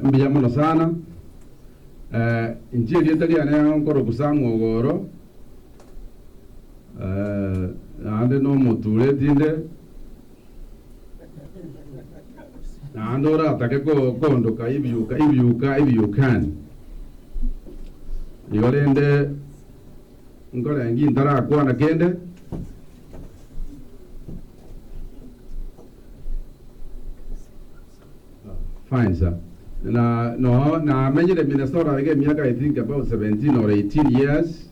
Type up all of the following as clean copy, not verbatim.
Mbuya mono sana. Inche erieta riane nkorokwa Sam Ogoro, naende nomotureti inde, naende oratake kondoka if you if you if you can. Igo rende nkorengi ntarakwana kende. Fine sir. Na no namenyire Minnesota iga emiaka I think about 17 or 18 years.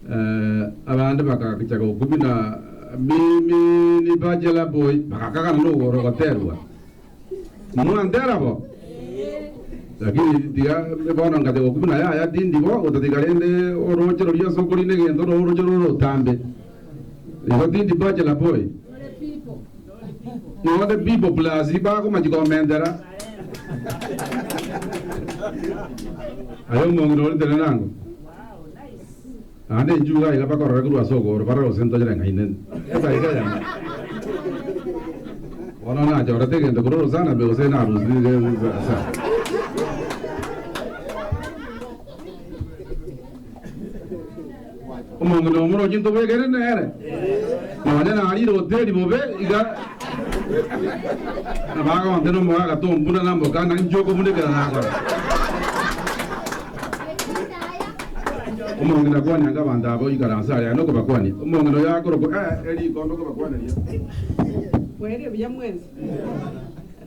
Eh, abande bakacha gokubina mimi ni bachelor boy bagakagana nogoro goterwa. Mwantera bo? Lakini tiga bono ngacha gokubina yaya tindi bo gotatiga rende oroche roria ase okorina egento noroche rore otambe. Igo tindi bachelor boy. Nigo the people plus bakomachi komentera. Aye omong'ina ore tenena ango. Naende inchuga iga bakorora korwa ase ogoro barore gose ntochire ng'aine. Edaika eyemo. Bono nachorete egento korwa orosana mbe gose narusire ase. Omong'ina omorochi ntobwekere nere, nonya narire hoteli bobe iga nabagonte nomogaka tombuna nambokana inche okobunekera nakora. Omong'ina kwania anga abanto aba oikaranse aria nokobakwania. Omong'ina oyo akorokwa eh erikombe okobakwaneria. Bwerie buya mwensi.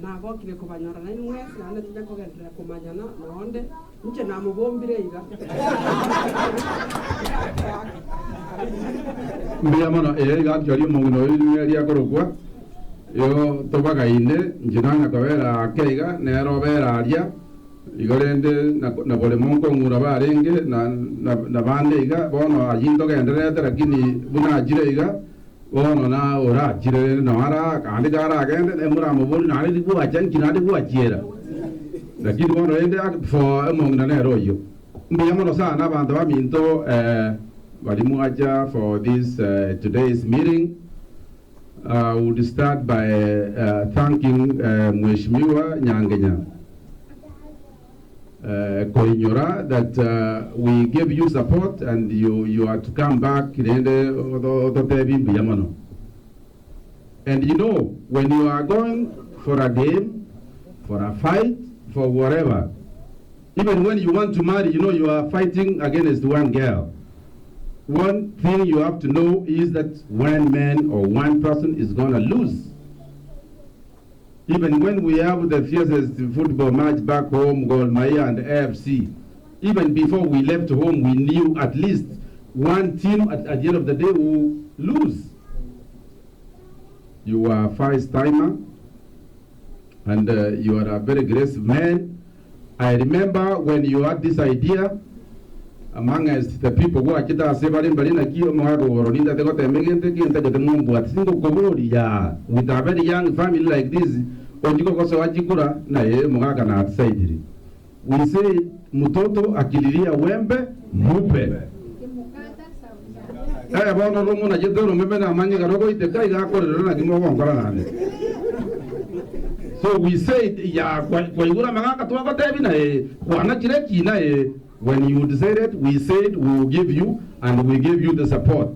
Nagokire kobanyora nainwe mwensi, naende tonya kogenderera komanyana nonde. Inche namobombire iga. Mbuya mono, ee, iga actually omong'ina oyo nigo eria akorokwa, igo tobagaine, inche nanya kobera ake iga, nere obera aria, igo rende na boremo nkong'ura barenge na na bande iga, bono ayio ntogendererete lakini buna achire iga, bono na orachire rende nao ara kande karagende, naye moramoborie naende rigwacha nki naende gwachiera. Lakini bono rende for omong'ina nere oyio. Mbuya mono sana abanto baminto baria mwacha for this today's meeting. I would start by thanking Mheshimiwa Nyangenya koinyora that we gave you support and you, you are to come back rende ototebie mbuya mono. And you know when you are going for a game, for a fight, for whatever, even when you want to marry, you know you are fighting against one girl. One thing you have to know is that one man or one person is gonna lose. Even when we have the fiercest football match back home, Gor Mahia and AFC, even before we left home, we knew at least one team at, at the end of the day will lose. You are a first timer and uh, you are a very aggressive man. I remember when you had this idea among us the people gwachete ase bare mbare naki omogaka igoro nintete gotema egento eke ntagete mombwate singokoboria with a very young family like this ochie gogosoa chikura naye omogaka natisaidire we say mtoto akililia wembe mupe Eh bono romonachete oromeme namanye ekero ogoiteka iga akorerera naki mogonkora naende. So we said ya kwaigure amagaka twagotebi na ee kwanachire ekina ee when you decided we said we will give you and we gave you the support.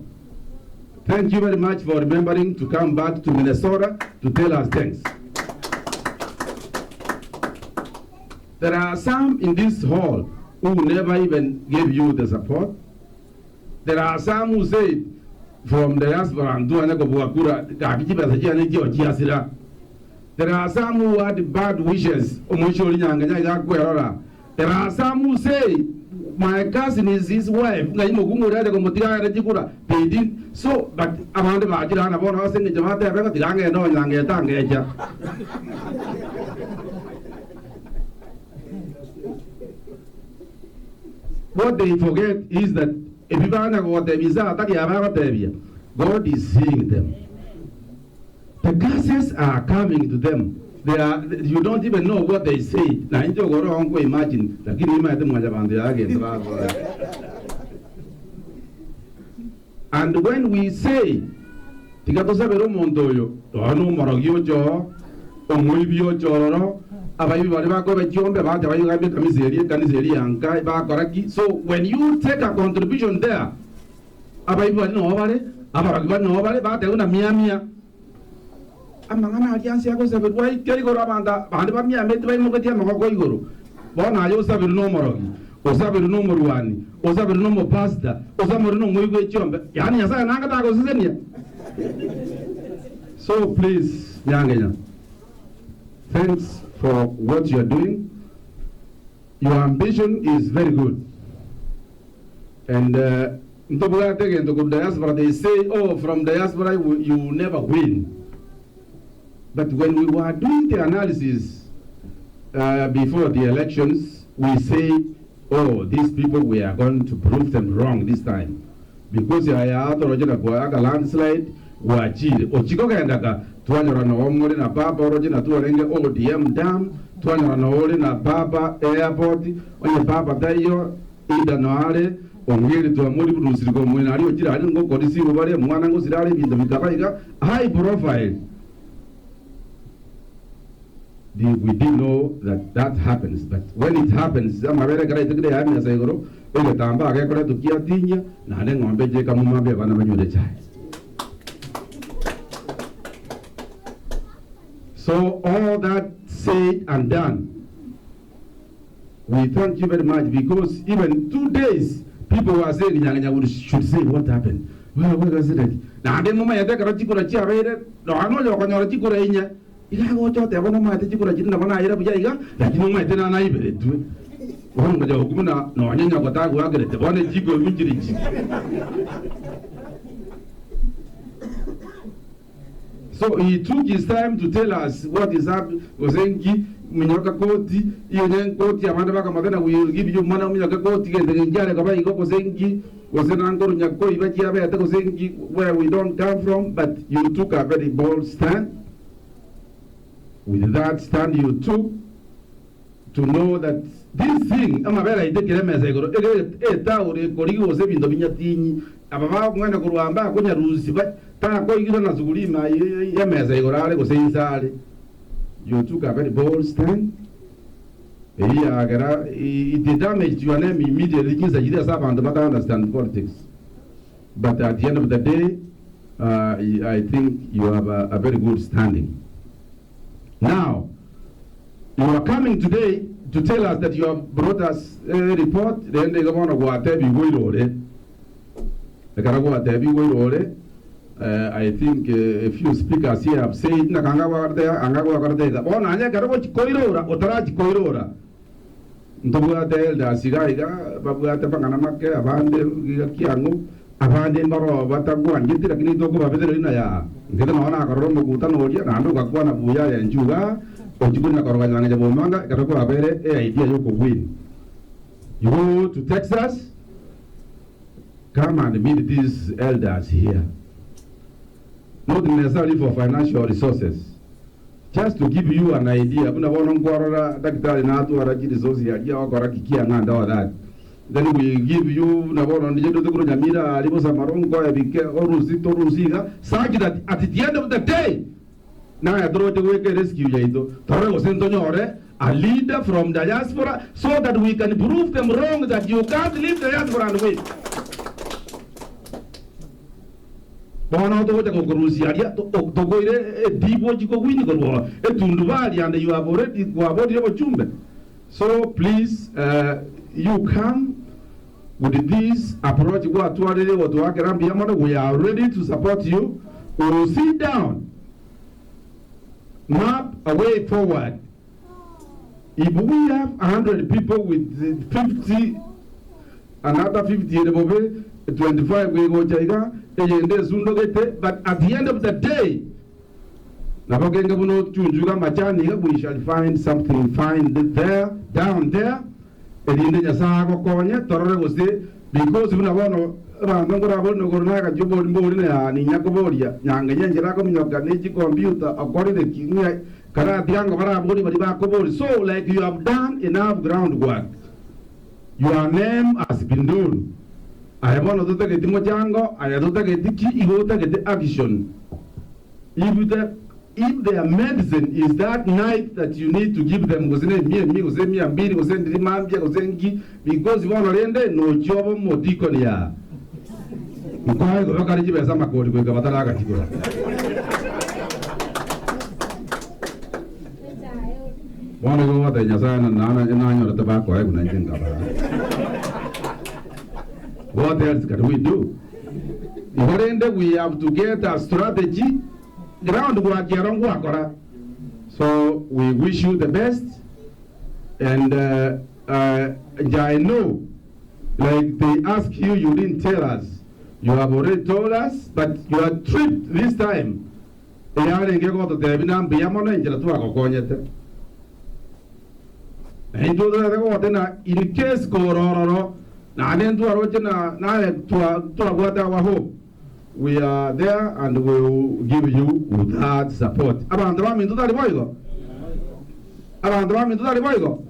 Thank you very much for remembering to come back to Minnesota to tell us thanks. There are some in this hall who never even gave you the support. There are some who said from diaspora ntwanye kobua kura gaki chibesa chiane chio chiasira. There are some who had bad wishes omoisho oria Nyangenya iga akwerora. There are some who say my cousin is his wife ng'ai mokungu oria ache komotiga agende chikura they didn't so but abande bachire aa na bono ase eng'encho batebe ng'a tiga ngende onye Nyangenya tangecha. What they forget is that ebi banya gogotebia inse atari aba agotebia, God is seeing them. The curses are coming to them. They are, you don't even know what they said. Na inche ogoro oo nko imagine, lakini nimaete mwanyabanto yagento bagokora. And when we say, tiga tosabere omonto oyo, nonya nomorogi oche oo, omoibi oche ororo. Abaibi baria bakoiba chiombe bacha baigambia ekamisa eria, ekanisa eria ya nka, bakora ki? So when you take a contribution there, abaibi baria noo bare, abarogi baria noo bare, bateba buna mia mia. Amang'ana aria anse agosaberwa aike igoro abanto bande bamiameti baimoketie amagoko igoro. Bono aye osaberwe nomorogi, osaberwe nomorwani, osaberwe nomopastor, osaberwe nomoigwa echiombe, yaani Nyasaye nanga tagosesenia? So please Nyangenya, thanks for what you are doing, your ambition is very good and ntobwate egento korwa diaspora they say oh from diaspora you will never win but when we were doing the analysis before the elections we say oh these people we are going to prove them wrong this time because aya toroche na aka landslide gwachire ochia kogenda ka twanyora noo more na baba oroche na twarenge ODM dam twanyora noo ore na baba airport onye baba taiyo Ida noare ong'eri twamoribudusiri komoina aria ochire aria ngokorisiigwe bare omwana ngosira are ebinto bikaba iga high profile the we didn't know that that happens but when it happens amabere ekero aitekire yaye emesa igoro egetambaa gekoretwa kiatinyia naende eng'ombe eche ekamuma mbuya abana banywere echae so all that said and done We thank you very much because even 2 days people were saying Nyang'enya would should say what happened. Wewe wegasireri. Naende momanyete ekero chikura chiabeire nonya nonya okonyora chikura inye iga agocha oteba nomanyete chikura chiria nabo nayire buya iga lakini omanyete na naiberetwe. Bono ngocha gokwa buna nonya nyoko tagoakerete bono echikoigwa chiri chi. So he took his time to tell us what is up gose nki minyoka koti iyo ne koti abande bakamotebia we will give you money ominyoke koti gento genki are koba igo gose nki gose nankorunya koiba chiabete gose nki where we don't come from but you took a very bold stand with that stand you took to know that this thing amabere aitekire emesa igoro ege etauri ekorigia gose ebinto binyatinyi aba bakong'aina korwa mba akonyarusia ba takoigisa na suguri ime aye y'emesa igoro are gose inse are you took a very bold stand eyio yagera it damaged your name immediately chinsa chiria ase abanto bata understand politics but at the end of the day uh, I think you have a very good standing now You are coming today to tell us that you have brought us a report, rende iga bono gwatebigwe oirore. Ekero gwatebigwe oirore, I think a few speakers here have said ng'a anga gwakorete iga, anga gwakorete iga. Bono onye ekero ogochi koirora, otarachi koirora, ntobwate elders iga iga babwate amang'ana make, abande iga kiang'u, abande mbaroo batagwancheti lakini tokobabetereria ng'a yaa, nkere nonye nakorora omokutano oria, naende ogakwana buya aye inchuo igaa, ochie konya koroga nyang'echa bomanga ekero kwabeire eidea yokowin. You go to Texas, come and meet these elders here. Not necessarily for financial resources, just to give you an idea buna bono nkwarora daktari natwara chiresource aria ogokora ki kiang'a and all that. Then we give you buna bono ndiche ndote korwa Nyamira aria Bosamaro nkoe bike orusi torusi iga such that at the end of the day naye toroche goika erescue yaito torore gose ntonyore a leader from diaspora so that we can prove them wrong that you can't leave diaspora and win. Bono togocha gokorusia aria tokoire edibu ochie kogwini korwa oo etundubari and you have already kwaborire obochumbe so please you come with this approach gwatwarire gotoakera mbuya mono we are ready to support you we will sit down map a way forward if we have 100 people with 50 another 50 ere bobe 25 egocha iga eyende esundogete but at the end of the day nabo kenge buna ochunchuga amachani iga we shall find something find there down there erinde Nyasaye agokonye torore gose because buna bono abanto nkorabori nogoro nagachia obori mbori na yaa ninya koboria nyangenye enchera akominyoka ne chicomputer okorire ki ng'a karatiga ngo barabori baria bakobori so like you have done enough ground work Your name has been known. Aye bono totageti mochango, aye totageti ki, igo otagete action. If the. If their medicine is that night that you need to give them gose ne emia emia gose emia mbiri gose ndiri mambia gose nki because bono rende nochia obe omodikoni aa nkoe igo bakare chibesa amakori goika bataragachigora. Bono igo ogotebia Nyasaye na na nanyorete bakoegwa nainche nkabaa. What else can we do? Igo rende we have to get a strategy Ground goakia ero ngwakora so we wish you the best and inche I know like they ask you you didn't tell us you have already told us but your trip this time eyarenge gototebia na mbuya mono enchera twagokonyete na intwe totaete gogotebia in case kore ororo naende ntwaroche na naye twabwate our hope. We are there and we will give you that support. Abanto baminto tari boigo? Abanto baminto tari boigo?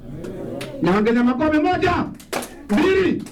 Nyange nyamakobi moja, mbili.